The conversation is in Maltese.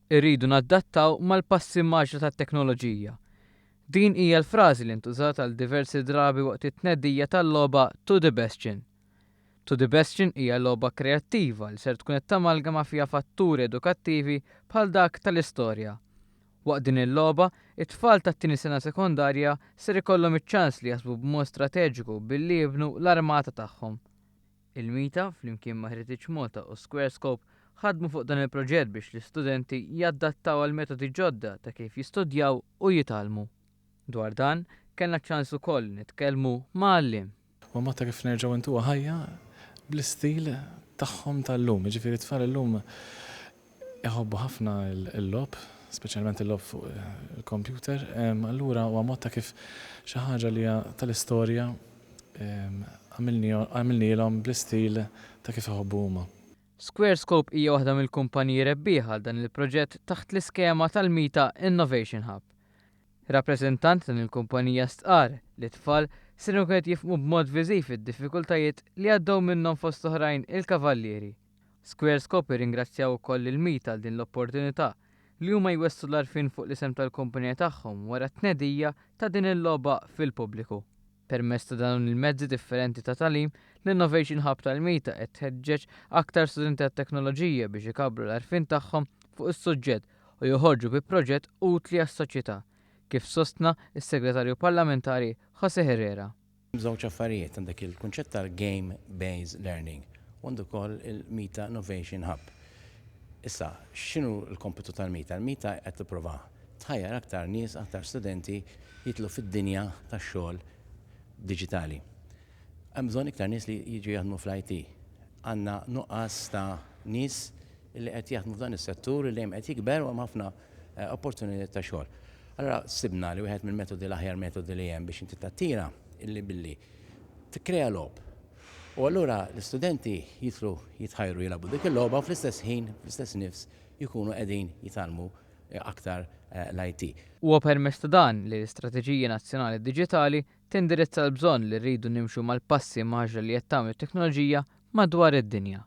Irridu nadattaw mal-passi mgħaġġla tat-teknoloġija. Din hija l-frażi li ntużat għal diversi drabi waqt it-tnedija tal-logħba To The Bastion. To The Bastion hija logħba kreattiva li ser tkun qed tamalgama fiha fatturi edukattivi bħal dak tal-istorja. Waqt din il-logħba, it-tfal tat-tieni sena sekondarja ser ikollhom iċ-ċans li jaħsbu b'mod strateġiku billi jibnu l-armata tagħhom. Il-MITA, flimkien ma' Heritage Malta u Squarescope, ħadmu fuq dan il-proġett biex l-istudenti jadattaw għal metodi ġodda ta' kif jistudjaw u jitgħallmu. Dwar dan, kellna ċans ukoll nitkellmu ma' għalliem. Huwa mod ta' kif nerġgħu ntuha ħajja bl-istil tagħhom tal-lum. Jiġifieri t-tfal illum iħobbu ħafna l-logħob, speċjalment il-logħob fuq il-computer. Allura huwa mod ta' kif xi ħaġa li hija tal-istorja għamilnielhom bl-istil ta' kif iħobbu huma. Squarescope hija waħda mill-kumpaniji rebbieħa għal dan il-proġett taħt l-iskema tal-MITA Innovation Hub. Rappreżentant ta' din il-kumpanija stqarr li t-tfal ser ikunu qed jifhmu b'mod viżiv id-diffikultajiet li għaddew minnhom fost oħrajn il-kavallieri. Squarescope irringrazzjaw ukoll lil MITA għal din l-opportunità li huma jwessgħu l-għarfien fuq l-isem tal-kumpanija tagħhom wara t-tnedija ta' din il-logħba fil-pubbliku. Permezz ta' dawn il-mezzi differenti ta' tagħlim, l-Innovation Hub tal-MITA qed tħeġġeġ aktar studenti tat-teknoloġija biex ikabbru l-għarfien tagħhom fuq is-suġġett u joħorġu bi proġett utli għas-soċjetà, kif sostna s-Segretarju Parlamentari José Herrera. Żewġ affarijiet, għandek il-kunċett tal-game based learning u għandek ukoll il-MITA Innovation Hub. Issa, x'inhu l-kompitu tal-MITA? Il-MITA qed tipprova tħajjar aktar nies, aktar studenti jidħlu fid-dinja tax-xogħol diġitali. Hemm bżonn iktar nies li jiġu jaħdmu fl-IT. Għandna nuqqas ta' nies li qed jaħdmu f'dan is-settur li dejjem qed jikber u hemm ħafna eh, opportunitajiet ta' xogħol. Allura sibna li wieħed mill-metodi l-aħjar metodi li hemm biex inti tattira illi billi tikkrea logħob. U allura l-istudenti jidħlu jitħajru jilagħbu dik il-logħba u fl-istess ħin, fl-istess nifs, jkunu qegħdin jitgħallmu aktar l-IT. Huwa permezz ta' dan li l-Istrateġija Nazzjonali Diġitali tindirizza l-bżonn li rridu nimxu mal-passi mgħaġġla li qed tagħmel it-teknoloġija madwar id-dinja.